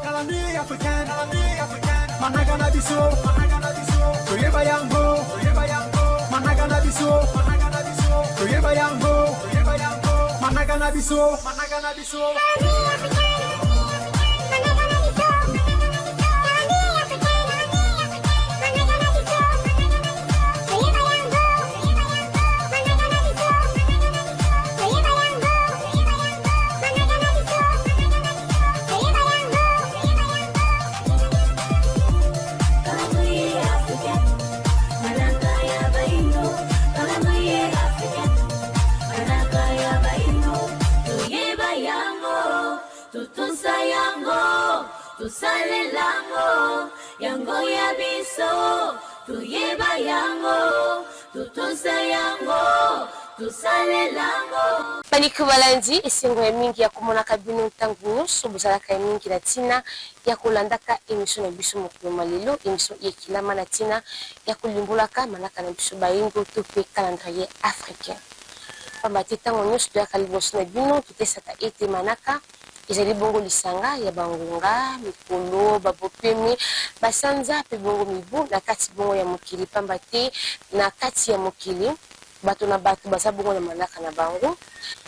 Calendrier africain, calendrier africain, manaka na biso, manaka na biso, toyeba yango, toyeba yango, manaka na biso, manaka na biso, toyeba yango, toyeba yango, manaka na biso, manaka na biso. Tosalelango yango ya biso, toyeba yango, totosa yango, tosalelango. Bandeko balandi, esengo ya mingi ya komonaka bino ntango nyonso bozalaka ya mingi na ntina ya kolandaka emission na biso mokolo mwa lelo, emission ekilama na ntina ya kolimbolaka manaka na biso bayindo to mpe calendrier africain. Pamba te ntango nyonso toyaka liboso na bino, totesaka ete manaka ezali bongo lisanga ya bangonga, mikolo, babopemi, basanza mpe bongo mibu na kati bongo ya mokili. Pamba te na kati ya mokili bato na bato baza bongo na manaka na bango.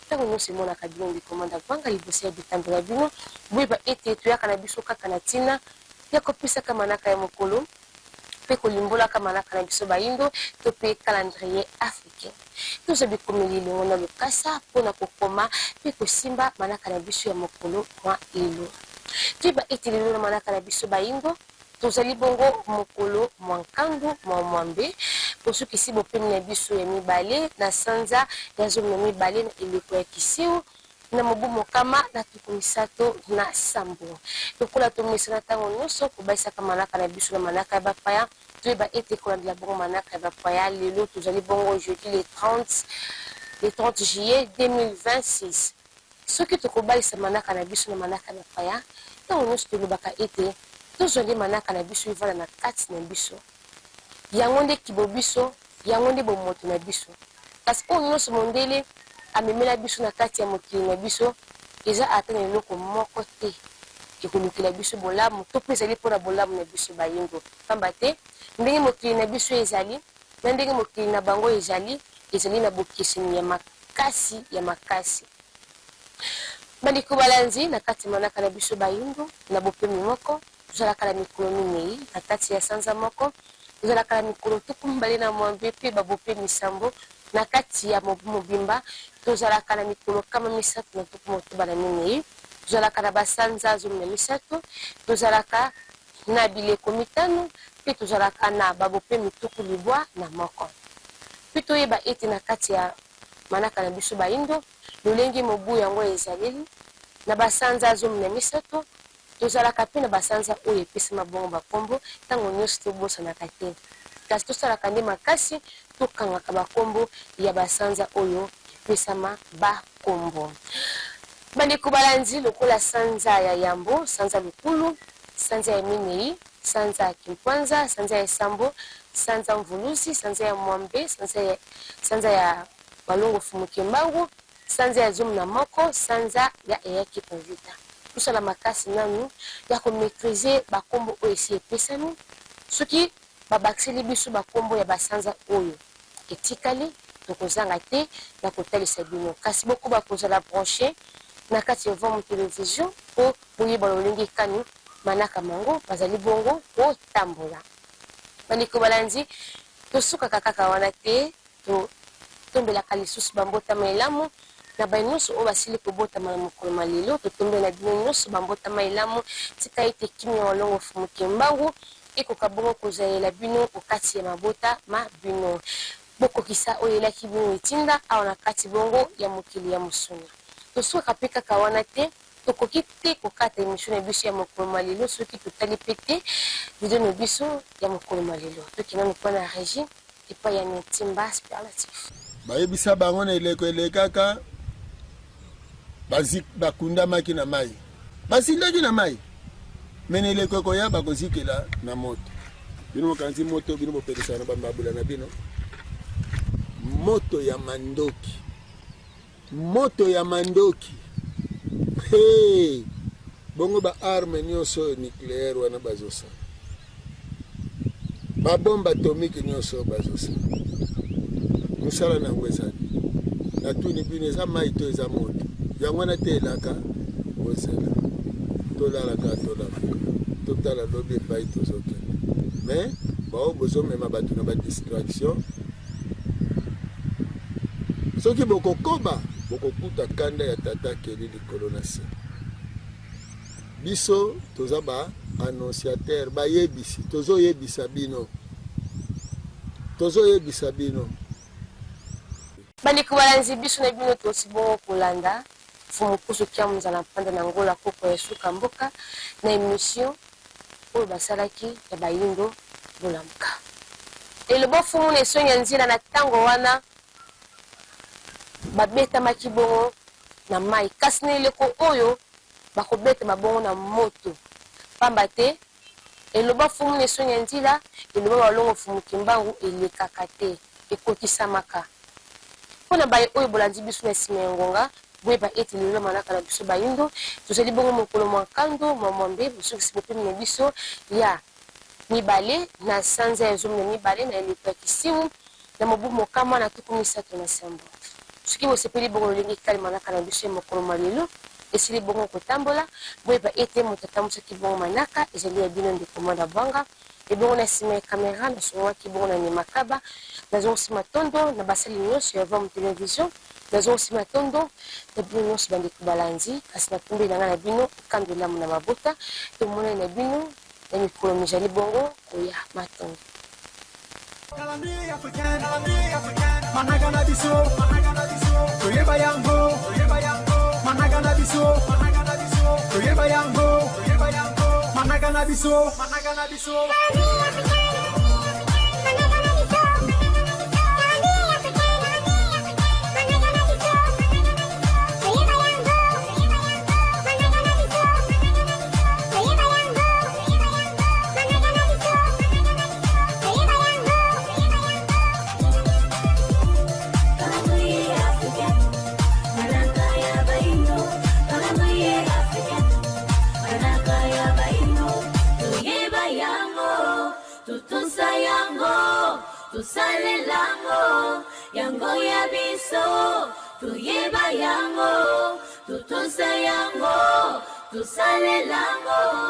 Ntango nyonso emonaka bino ndeko Manda Gwanga liboso ya bitando na bino, boyeba ete toyaka na biso kaka na ntina ya kopesaka manaka ya mokolo mpe kolimbolaka manaka na biso bayindo to mpe calendrier africain. Tozwa bikomeli elongo na lokasa mpo na kokoma mpe kosimba manaka na biso ya mokolo mwa lelo. Toyeba ete lelo na manaka na biso bayindo, tozali bongo mokolo mwa nkandu mwa mwambe, bosukisi bopemi na biso ya mibale na sanza ya 12 na eleko ya Kisiu na mobu 137. Lokola tomesana ntango nyonso kobaisaka manaka na biso na manaka ya bapaya, toyeba ete kolandela bongo manaka ya bapaya, lelo tozali bongo jeudi le 30, le 30 juillet 2026. Soki tokobaisa manaka na biso na manaka ya bapaya, ntango nyonso tolobaka ete tozwa nde manaka na biso evanda na kati na biso. Yango nde kibobiso, yango nde bomoto na biso. Kasi oyo nyonso mondele amemela biso na kati ya mokili na biso, eza ata na eloko moko te ekolukela biso bolamu to mpe ezali mpo na bolamu na biso bayindo. Pamba te ndenge mokili na biso ezali na ndenge mokili na bango ezali, ezali na bokeseni ya makasi ya makasi. Bandeko balandi, na kati ya manaka na biso bayindo, na bopemi moko, tozalaka na mikolo minei na kati ya sanza moko, tozalaka na mikolo 28 mpe babopemi sambo na kati ya mobu mobimba, tozalaka na mikolo 364, tozalaka na basanza 13, tozalaka na bileko mitano mpe tozalaka na babopemi 91. Mpe toyeba ete na kati ya manaka na biso bayindo, lolenge mobu yango ezaleli, na basanza 13, tozalaka mpe na basanza oyo epesama bongo bakombo, ntango nyonso tobosanaka te. Kasi tosalaka nde makasi tokangaka bakombo ya basanza oyo epesama bakombo. Bandeko balandi, lokola sanza ya yambo, sanza lukulu, sanza ya minei, sanza ya kimpwanza, sanza ya sambo, sanza mvuluzi, sanza ya mwambe, sanza ya, sanza ya balongo fumu kimbangu, sanza ya 11, sanza ya eyaki mvita. Tosala makasi nanu ya ko maitriser bakombo oyo esi epesami. Soki babakiseli biso bakombo ya basanza oyo etikali, tokozanga te na kotalisa bino. Kasi bokoba kozala branche na kati ya Mvuamu Television po boyeba lolenge kani manaka mango bazali bongo kotambola. Bandeko balandi, tosukaka kaka wana te. Totombelaka lisusu bambotama elamu na baye nyonso oyo basili kobotama na mokolo mwa lelo. Totombeli na bino nyonso bambotama elamu. Tika ete kimia ya Walongo Mfumu Kimbangu ekoka bongo kozalela bino okati ya mabota ma bino. Bokokisa oyo elaki bino etinda awa na kati bongo ya mokili ya mosuni. Tosukaka mpe kaka wana te. Tokoki te kokata emission na biso ya mokolo mwa lelo soki totali mpe te video na biso ya mokolo mwa lelo. Tokende nanu mpo na regie epai ya Ntimba Superlatif. Bayebisa bango na eleko elekaka bakundamaki na mai, bazindaki na mai, me na eleko ekoya bakozikela na moto. Bino bokanisi moto, bino bopelisaka na bambabula na bino moto ya mandoki, moto ya mandoki. Hey! Bongo ba armes nionso oyo nucleaire wana bazosala, ba bombe atomique nionso oyo bazosala, mosala na yango eza nini? Natuni bino, eza mai to eza moto? Yango wana te elaka bozela, tolala kaka, tolamuka, totala lobi epai tozokende. Mais baoyo bozomema bato na ba distraction, soki bokokoba, bokokuta kanda ya Tata Kelly likolo na se. Biso toza ba annonciateur, bayebisi, tozoyebisa bino, tozoyebisa bino. Bandeko balanzi biso na bino tosi bongo kolanda Mfumu Kusu Kiamu Nzala Mpanda na Ngola Koko ya suka mboka na emission oyo basalaki ya bayindo bolamuka. Elobo Mfumu na esongi ya nzila na tango wana babetamaki bongo na mai, kasi na eleko oyo bakobetama bongo na moto, pamba te eloba Mfumu na esongi ya nzila, eloba balongo Mfumu Kimbangu elekaka te, ekokisamaka. Mpo na baye oyo bolandi biso na sima ya ngonga, boyeba ete lelo na manaka na biso bayindo, tozali bongo mokolo mwa nkando mwa mwambe bosukisi bopemi na biso ya mibale na sanza ya 12 na eleko ya kisimu na mobu mokama na 37. Soki bosepeli bongo lolenge ekali manaka na biso ya mokolo mwa lelo esili bongo kotambola, boyeba ete moto atambusaki bongo manaka ezali ya bino ndeko Mwanda Bwanga. Ebongo na sima ya camera nasungaki bongo na Nemakaba, nazongisi matondo na basali nionso ya Vam Television, nazongisi matondo na bino nionso bandeko balandi, kasi natombeli na ngai na bino nkando elamu na mabota, tomonani na bino na mikolo mizali bongo koya. Matondo. Calendrier africain, calendrier africain, manaka na biso, manaka na biso, toyeba yango, toyeba yango, manaka na biso, manaka na biso, toyeba yango, toyeba yango, manaka na biso, manaka na biso. Tosalelango yango ya biso, toyeba yango, totosa yango, tosalelango.